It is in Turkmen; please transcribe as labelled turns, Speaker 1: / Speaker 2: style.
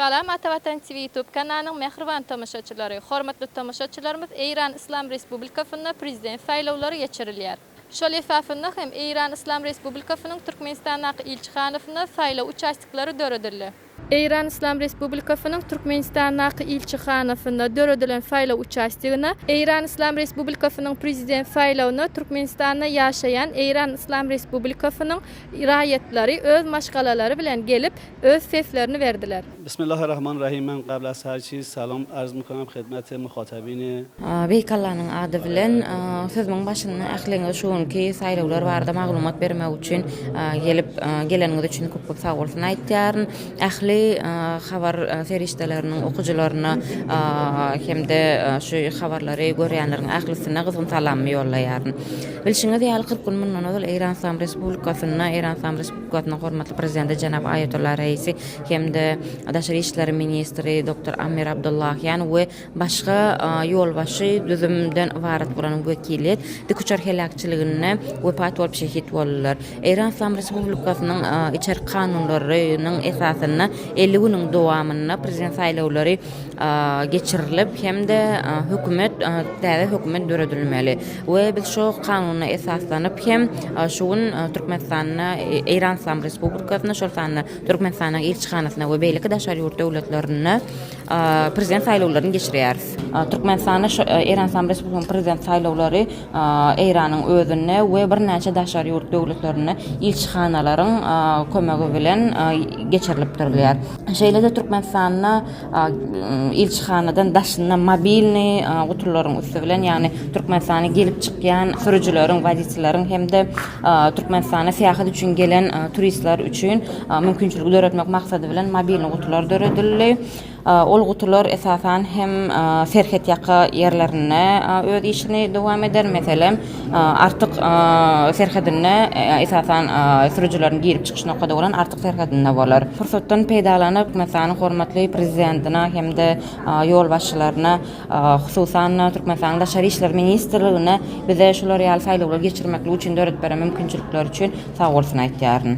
Speaker 1: Salam Ata Watan TV YouTube kanalynyň mähriban tomaşaçylary! Hormatly tomaşaçylarymyz Eýran Yslam Respublikasynda Prezident saýlawlary geçirilýär. Şol esasynda hem Eýran Yslam Respublikasynyň Türkmenistandaky ilçihanasynda saýlaw uçastoklary döredildi. Eýran Yslam Respublikasynyň Türkmenistandaky ilçihanasynda döredilen saýlaw uçastigine Eýran Yslam Respublikasynyň Prezident saýlawyna Türkmenistanda ýaşaýan Eýran Yslam Respublikasynyň raýatlary öz maşgalalary bilen gelip, öz seslerini berdiler.
Speaker 2: Bismillahirrahmanirrahim Men qabl az her çiz salam arz mikonam khidmete muhatabine.
Speaker 3: Beýik Allanyň ady bilen, sözümiň başynda ähliňize şu günki saýlawlar barada maglumat bermek üçin gelip geleniňiz üçin köp köp sagbolsun aýtýaryn. Ähli habar serişdeleriniň okyjylaryna hem-de şu habarlary görýänleriň ählisine gyzgyn salamymy ýollaýaryn. Bilşiňiz ýaly, 40 gün mundan ozal Eýran Yslam Respublikasynda Eýran Yslam Respublikasynyň hormatly Prezidenti jenap Aýatolla Reisi hem-de Daşary işler ministri doktor Amir Abdullahian we başga ýolbaşçy düzümden ybarat bolan wekiliýet dikuçar heläkçiliginde wepat bolup şehit boldular. Eýran Yslam Respublikasynyň içerki kanunlarynyň esasynda 50 günüň dowamynda prezident saýlawlary geçirilip hem-de hökümet täze hökümet döredilmeli we biz şo kanuna esaslanyp hem şu gün Türkmenistanda Eýran Yslam Respublikasynda şol sanda Türkmenistanyň ilçihanasynda we beýleki daşary ýurt döwletlerinde prezident saýlawlaryny geçirýäris. Türkmenistanda şu Eýran Yslam Respublikasynyň prezident saýlawlary Eýranyň özünde we birnäçe daşary ýurt döwletlerinde ilçihanalaryň kömegi bilen geçirilip durulýar. Şeýle-de Türkmenistanda ilçihanadan daşynda mobilnyý gutularyň üsti bilen, ýagny Türkmenistana gelip çykýan sürüjileriň, woditelleriň hem-de Türkmenistana syýahat üçin gelen turistler üçin mümkinçiligi döretmek maksady bilen mobilnyý gutular döredildi. Ol gutular esasan hem serhet ýaka ýerlerinde öz işini dowam eder. Meselem, Artyk serhedinde esasan sürüjileriň girip çykyş nokady bolan Artyk serhedinde bolar. Pursatdan peýdalanyp, Türkmenistanyň hormatly Prezidentine hem-de ýolbaşçylaryna, hususan-da, Türkmenistanyň Daşary işler ministrligine bize şular ýaly saýlawlary geçirmeklik üçin döredip beren mümkinçilikleri üçin sagbolsun aýtýaryn.